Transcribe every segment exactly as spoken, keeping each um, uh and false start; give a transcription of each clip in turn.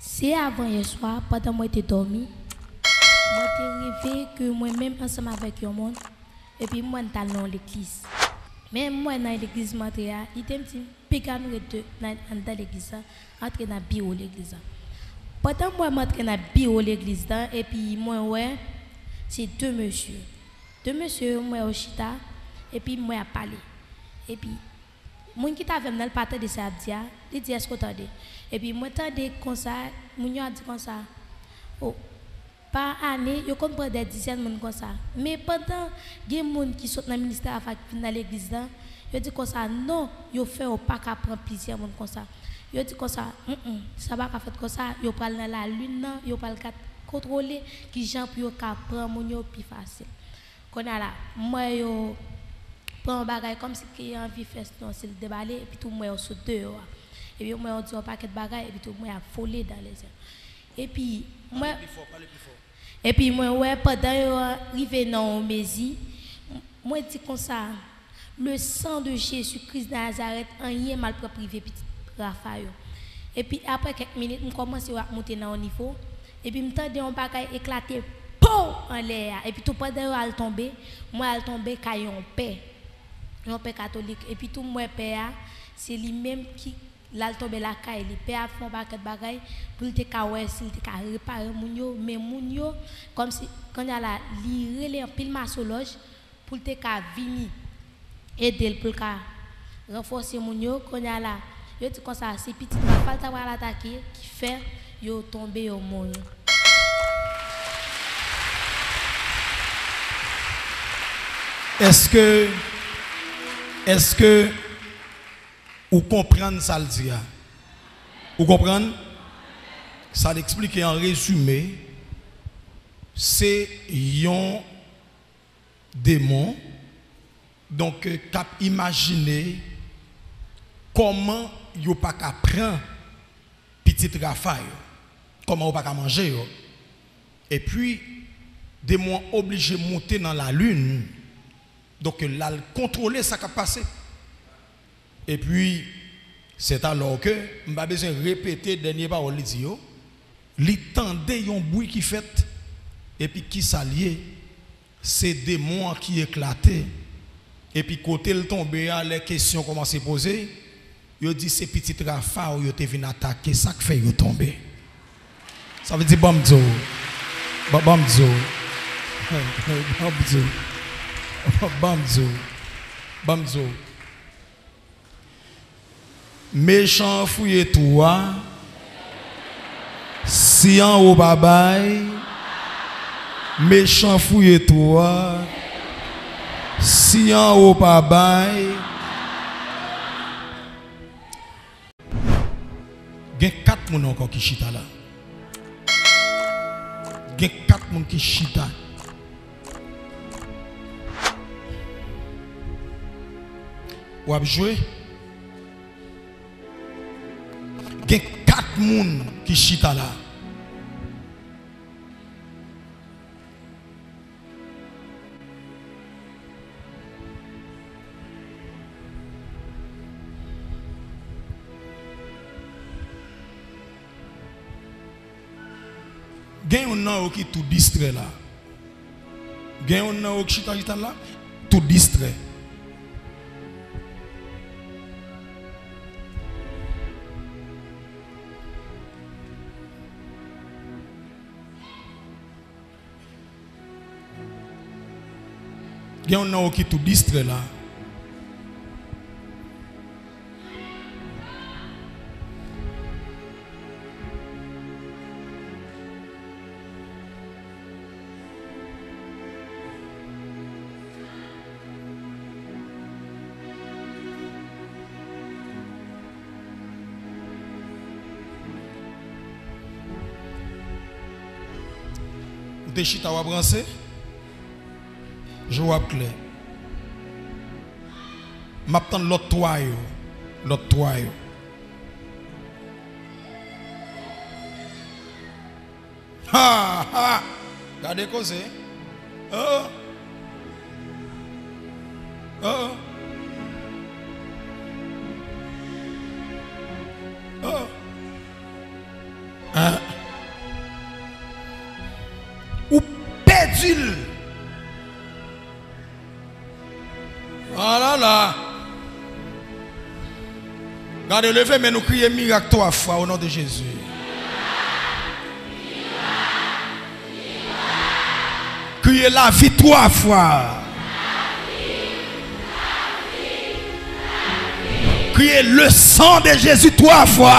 Se avan yè swa, pandan mwen te dòmi, mwen te reve ke mwen menm ansanm avèk yon moun, epi mwen t al nan yon legliz. Men mwen nan legliz mwen antre a, lide m di m, piga nou ret de nan anndan legliz la, antre nan biwo legliz la. Pandan mwen m antre nan biwo legliz la, epi mwen wè se de mesye. De mesye yo, mwen yo chita, epi mwen ap pale. Epi moun ki t avè m nan, li pa tande sa y ap di a, li di, "Èske w tande?" Epi mwen tande konsa, moun yo ap di konsa, "O, pa ane, yo konn pran dè dizèn moun konsa." Men pandan gen moun ki sot nan ministè Rafa ki vin nan legliz la, yo di konsa, "Non, yo fè yo pa ka pran plizyè moun konsa." Yo di konsa, "Mm, mm, sa pa ka fèt konsa, yo pral nan lalin nan, yo pral ka kontwole kijan pou yo ka pran moun yo pi fasil." Kounye a la, m wè yo pran yon bagay kòmsi ki anvi fè yon stil debale, epi tou m wè yo sot deyò a. Epi m wè yo di yon pakèt bagay, epi tou m wè y ap vole dan lèzyè. Epi m wè, epi mwen wè pandan yo rive nan yon mezi, m- mwen di konsa, "Le sang de Jésus-Christ de Nazareth, anyen mal p ap rive pitit Rafa yo." Epi apre kèk minit, m kòmanse wè ap monte nan yon nivo. Epi m tande yon bagay eklate, pow! Anlè a. Epi tou pandan yo al tonbe, mwen al tonbe kay yon pè. Yon pè katolik. Epi tou m wè pè a, se li menm ki l al tonbe lakay li. Pè a ap fè yon pakèt bagay pou l te ka wè si l te ka repare moun yo. Men moun yo, kòmsi, kounye a la, li rele anpil masolòj pou l te ka vini ede l, pou l ka ranfòse moun yo. Kounye a la, yo di konsa, se pitit Rafa l ta pral atake ki fè yo tonbe, yo mouri. Èske, èske ou konprann sa l di a? Ou konprann? Sa l eksplike an rezime, se yon demon, donk, k ap imajine kòman yo pa ka pran pitit Rafa yo, kòman yo pa ka manje yo. Epi, demon an oblije monte nan lalin, donk, l al kontwole sa k ap pase. Epi, c'est alors que, m pa bezwen repete dènye pawòl li di yo, li tande yon bri ki fèt, epi kisa l ye? Se demon an ki eklate. Epi kote l tonbe a, lè kesyon kòmanse poze, yo di se pitit Rafa yo, yo te vin atake, sa k fè yo tonbe. Sa vle di, ban m di w, ban, ban m di w, ban m di w, ban m di w, ban m di w. Mechan an fouye twou a, si anwo pa bay. Mechan fouye twou a, si anwo pa bay. Gen kat moun ankò ki chita la. Gen kat moun ki chita. W ap jwe. Gen kat moun ki chita la. Gen youn nan yo ki tou distrè la. Gen youn nan yo ki chita, chita la, tou distrè. Gen youn nan yo ki tou distrè la. Ou te chita, w ap ranse? Je w ap klè. M ap tann lòt twa yo. Lòt twa yo. Ha, ha! Gade koze. Oh! Oh! Oh! Ou pèdi l. Alala. Gade, leve men nou, kriye mirak twa fwa, o non de Jezi. Kriye lavi twa fwa. Kriye le sang de Jésus twa fwa.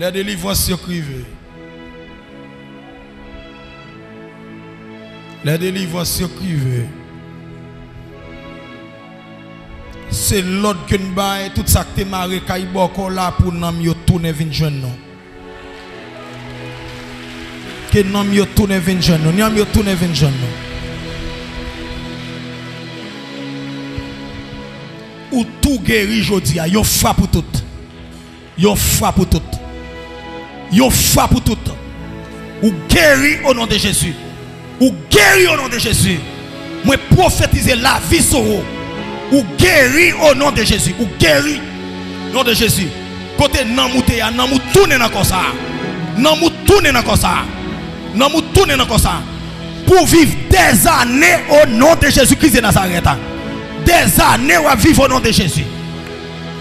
Lè delivrans yo k rive. Lè delivrans yo k rive. Se lòd ke n bay tout sa k te mare kay bòkò la pou nanm yo tounen vin jwenn nou. Ke nanm yo tounen vin jwenn nou. Nanm yo tounen vin jwenn nou. Ou tou geri jodi a, yon fwa pou tout. Yon fwa pou tout. Yon fwa pou tout. Ou geri o non de Jezi. Ou geri o non de Jezi. Mwen pwofetize lavi sou ou. Ou geri o non de Jezi. Ou geri o non de Jezi. Kote nanm ou te a, nanm ou tounen nan kò sa a. Nanm ou tounen nan kò sa a. Nanm ou tounen nan kò sa a. Pou w viv dèzane o non de Jezi Kris de Nazarèt. Dèzane w ap viv o non de Jezi.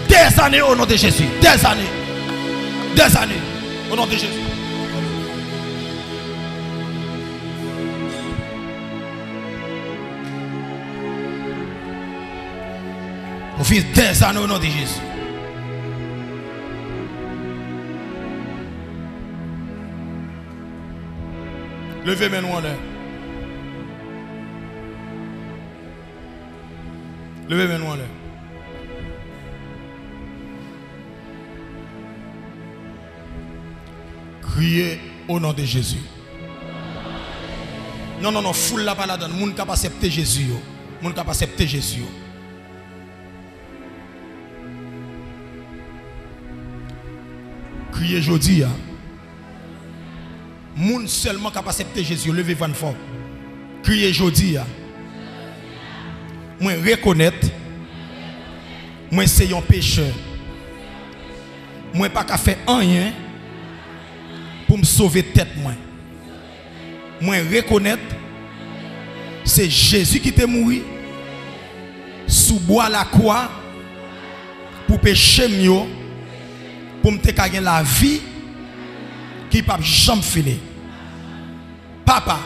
Des années au nom de Jésus. Des années. Des années au nom de Jésus. Ou viv des années au nom de Jésus. Leve men nou anlè. Leve men nou anlè. Kriye o non de Jezi. Non, non, non, foul la pa ladan l. Moun k ap aksepte Jezi yo. Moun k ap aksepte Jezi yo. Kriye jodi a. Moun sèlman k ap aksepte Jezi yo, leve vwa n fò. Kriye jodi a. Mwen rekonèt mwen se yon pechè. Mwen pa ka fè anyen pou m sove tèt mwen. Mwen rekonèt se Jezi ki te mouri sou bwa lakwa pou peche m yo, pou m te ka gen lavi ki p ap janm fini. Papa,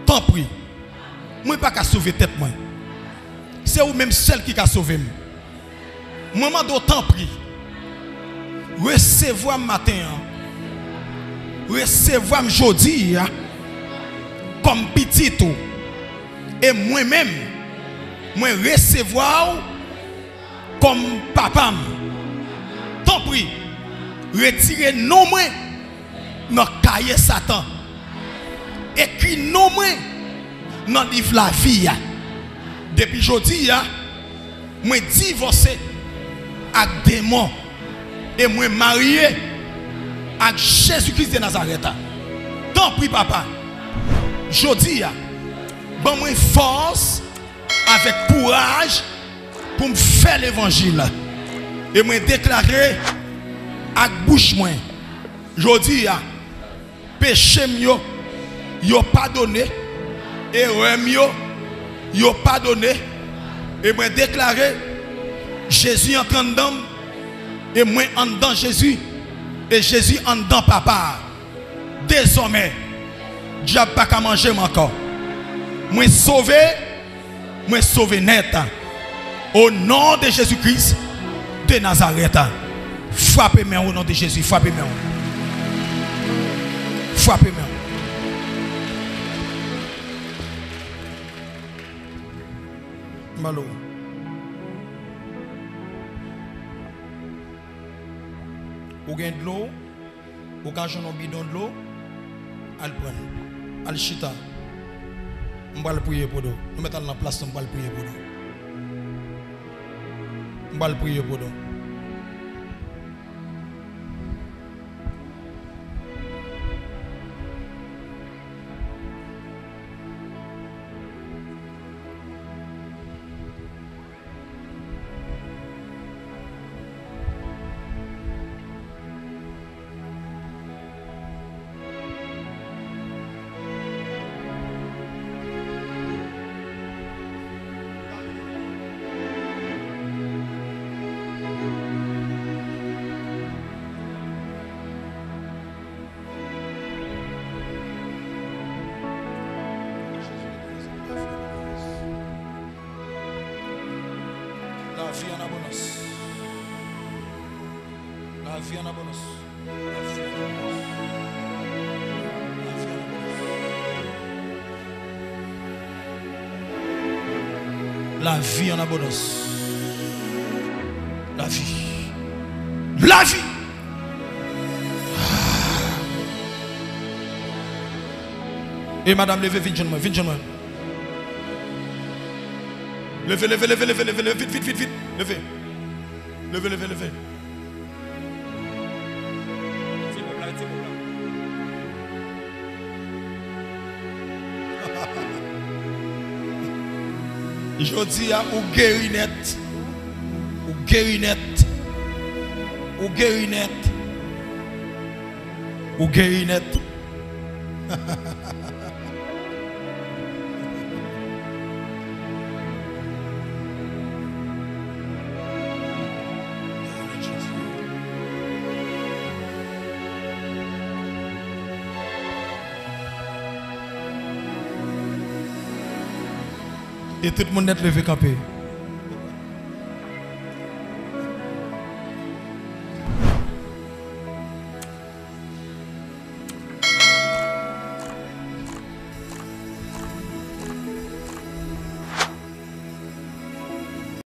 tanpri, mwen pa ka sove tèt mwen. Se ou menm sèl ki ka sove m. Mwen mande w tanpri, resevwa m maten an. Resevwa m jodi a kòm pitit ou. E mwen menm, mwen resevwa w kòm papa m. Tanpri, retire non mwen nan kaye Satan. Ekri non mwen nan liv lavi a. Depi jodi a, mwen divòse ak demon e mwen marye ak Jezi Kris de Nazarèt. Tanpri, Papa, jodi a, ban mwen fòs avèk kouraj pou m fè levanjil. E mwen deklare ak bouch mwen, jodi a, peche m yo, yo padone. Erè m yo, yo padone. E mwen deklare, Jezi antre anndan m, e mwen anndan Jezi, e Jezi anndan Papa a. Dezòmè, dyab pa ka manje m ankò. Mwen sove, mwen sove nèt. O non de Jezi Kris de Nazarèt, frape men w o non de Jezi, frape men w. Frape men w. Malo. Ou gen dlo? Ou ka jwenn yon bidon dlo, al pran l. Al chita. M pral priye pou nou. Nou mèt al nan plas nou, m pral priye pou nou. M pral priye pou nou. Lavi an abondans. Lavi an abondans. Lavi an abondans. Lavi an abondans. Lavi an abondans. Lavi. Lavi. E madanm, leve, vin jwenn mwen, vin jwenn mwen. Leve, leve, leve, leve, leve, leve, vit, vit, vit, vit. Leve. Leve, leve, leve. Jodi a, ou geri nèt. Ou geri nèt. Ou geri nèt. Ou geri nèt. E tout moun nèt leve kanpe.